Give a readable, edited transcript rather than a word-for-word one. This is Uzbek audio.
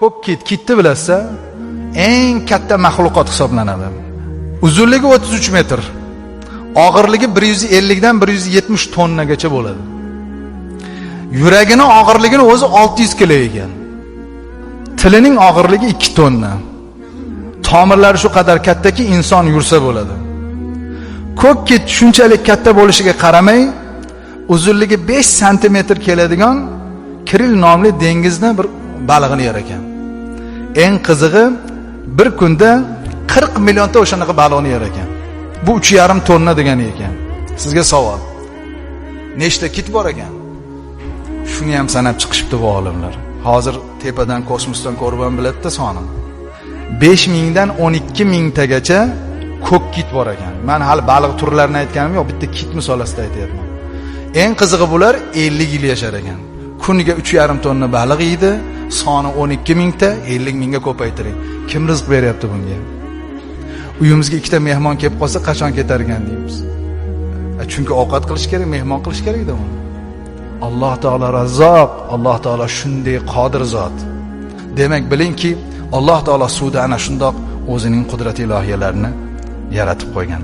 Ko'k kit, kitni bilasiz, eng katta maxluqot hisoblanadi. Uzunligi 33 metr. Og'irligi 150 dan 170 tonnagacha bo'ladi. Yuragini og'irligini o'zi 600 kilo ekan. Tilining og'irligi 2 tonna. Tomirlari shu qadar kattaki inson yursa bo'ladi. Ko'k kit shunchalik katta bo'lishiga qaramay, uzunligi 5 santimetr keladigan Kril nomli dengizni bir balig'ini yer ekan. Eng qizig'i bir kunda 40 millionta o'shanaqa baliqni yer ekan. Bu 3,5 tonna degani ekan. Sizga savol. Nechta kit bor ekan? Shuni ham sanab chiqishibdi bu olimlar. Hozir tepadan kosmosdan ko'rib ham biladi-da sonini. 5000 dan 12 mingtagacha ko'k kit bor ekan. Men hali baliq turlarini aytganim yo'q, bitta kit misolasida aytyapman. Eng qizig'i bular 50 yil yashar ekan. Kuniga 3,5 tonna baliq yeydi, soni 12 mingta, 50 mingga ko'paytiring. Kim rizq beryapti bunga? Uyimizga ikkita mehmon kelib qolsa, qachon ketar ekan deymiz. Chunki ovqat qilish kerak, mehmon qilish kerak-da uni. Alloh taolo Razzoq, Alloh taolo shunday qodir zot. Demak, bilingki, Alloh taolo suvda ana shundoq o'zining qudrat ilohiyalarini yaratib qo'ygan.